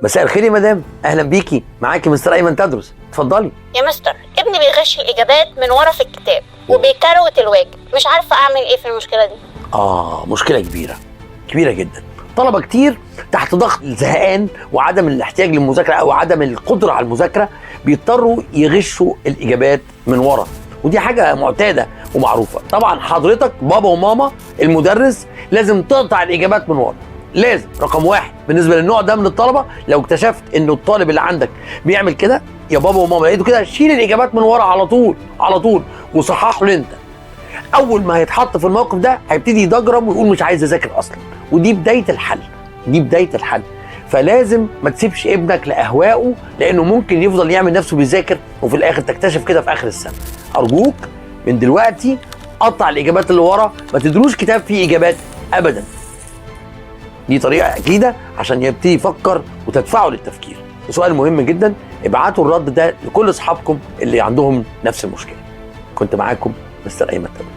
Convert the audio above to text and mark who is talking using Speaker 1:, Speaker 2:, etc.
Speaker 1: مساء الخير يا مدام، اهلا بيكي، معاكي مستر ايمن تادرس، اتفضلي.
Speaker 2: يا مستر، ابني بيغش الإجابات من ورا في الكتاب وبيكروت الواجب، مش عارفة أعمل إيه في المشكلة دي.
Speaker 1: مشكلة كبيرة كبيرة جدا. طلبه كتير تحت ضغط الزهقان وعدم الاحتياج للمذاكره او عدم القدرة على المذاكرة بيضطروا يغشوا الاجابات من ورا، ودي حاجة معتادة ومعروفة. طبعا حضرتك بابا وماما المدرس لازم تقطع الاجابات من ورا، لازم. رقم واحد بالنسبة للنوع ده من الطلبة، لو اكتشفت انه الطالب اللي عندك بيعمل كده يا بابا وماما لقيته كده، شيل الاجابات من ورا على طول على طول وصححه له انت. اول ما هيتحط في الموقف ده هيبتدي يدجرم ويقول مش عايز اذاكر اصلا، ودي بداية الحل، دي بداية الحل. فلازم ما تسيبش ابنك لاهوائه، لانه ممكن يفضل يعمل نفسه بيذاكر وفي الاخر تكتشف كده في اخر السنة. ارجوك من دلوقتي قطع الاجابات اللي ورا، ما تدروش كتاب فيه اجابات ابدا. دي طريقه اكيدة عشان يبتدي يفكر وتدفعه للتفكير. وسؤال مهم جدا، ابعتوا الرد ده لكل اصحابكم اللي عندهم نفس المشكلة. كنت معاكم مستر ايمن تادرس.